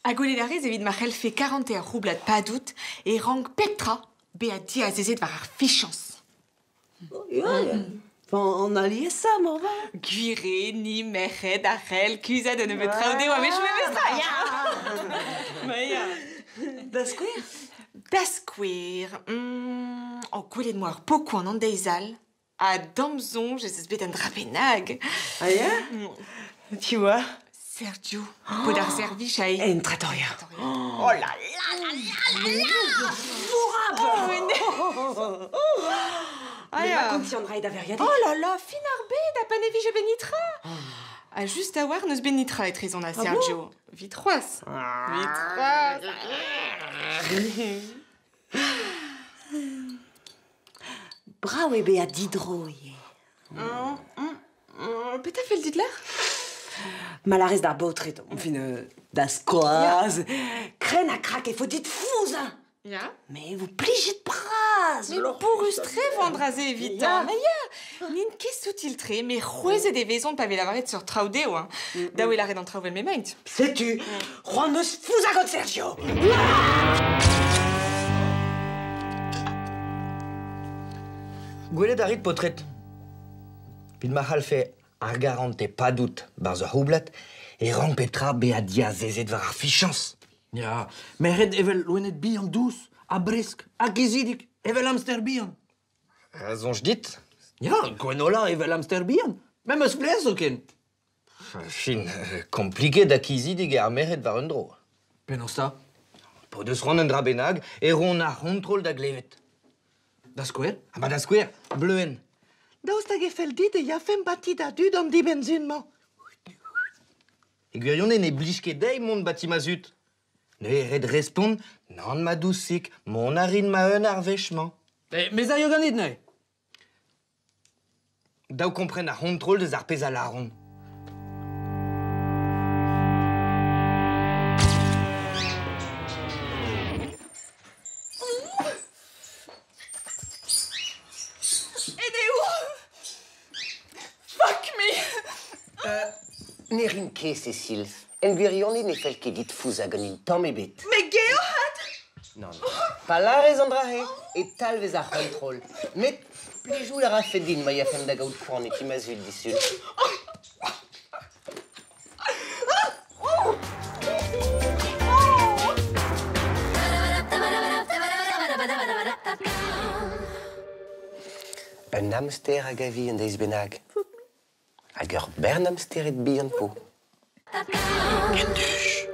Ha gwelet a rez evit ma c'hellfe karante ar c'houblad padout e rank pep tra bezañ diazezet war ar fichañs. Ya, ya. Enfin, an aliesañ, moarvat. Gwir eo, ni merc'hed a c'hell kuzhat un nebeud traoù dezho a-wechoù memestra, ya! Ma ya. Da skouer? Da skouer, oh, gwelet 'moa ur pokoan an deiz all Ha d'am soñj ez eus bet un dra bennak. Ah ya? Tu vois? Sergio, paotr ar servij a En trattoria. Oh là là là là là! Bourrabl! Oh, Ah ya. Ma konti an dra da veriadeg. Oh là là, fin ar bed ha pa ne vije bet nitra! Ha just a-walc'h n'eus bet nitra etrezon ha Sergio. Vit c'hoazh. Vit c'hoazh. Brav eo bezañ didro ivez. Petra fell dit lâr? Ma lârez d'ar baotred, enfin, da skoaz, krenn ha krak e faut dit fouzhañ. Ya. Mais vous plijit bras. Mais bourrus-tre vo an dra-se evitañ. Mais ya, n'int ket soutil-tre, mais c'hwezhet e vezont pa vez lavaret seurt traoù dezho. Hein. Dav eo lâret an traoù evel m'emaint. Setu, c'hoant eus fouzhañ gant Sergio. Gwelet a rit, paotred, evit ma c'hallfe ar garantez padout 'barzh ur c'houblad e rank pep tra bezañ diazezet war ar fichañs. Ya, merc'hed evel loened bihan dous ha bresk ha kizidik, evel hamster bihan. A soñj dit? Ya, Gwenola evel hamster bihan, memes vlez zoken. Fin, kompliket ha kizidik eo ar merc'hed war un dro. Penaos 'ta? P'o deus c'hoant un dra bennak e roont ar c'hontrol da glevet. Da skouer? Ah ba da skouer, Bleuenn. Daoust hag e fell dit e yafemp bati da dud an dibenn-sizhun-mañ? E gwirionez ne blij ket dezhi mont bati ma zud. Neuze ret respont nann ma dousig, mont a rin ma-un ar wech-mañ. Me 'z aio ganit neuze. Dav kompren ar c'hontrol deus ar pezh a lâront. Eneoù! Fuck me! Ne rin ket, Cécile. En gwirionez ne fell ket dit fouzhañ ganin tamm ebet. Mais geoc'hat! Nann. Pa lârez an dra-se e talvez ar c'hontrol. Met plijout a rafe din ma yafen da gaout poan e ti ma zud disul. Un hamster a gavi un deiz bennak. Hag ur bern hamstered bihan 'po. Ken duch.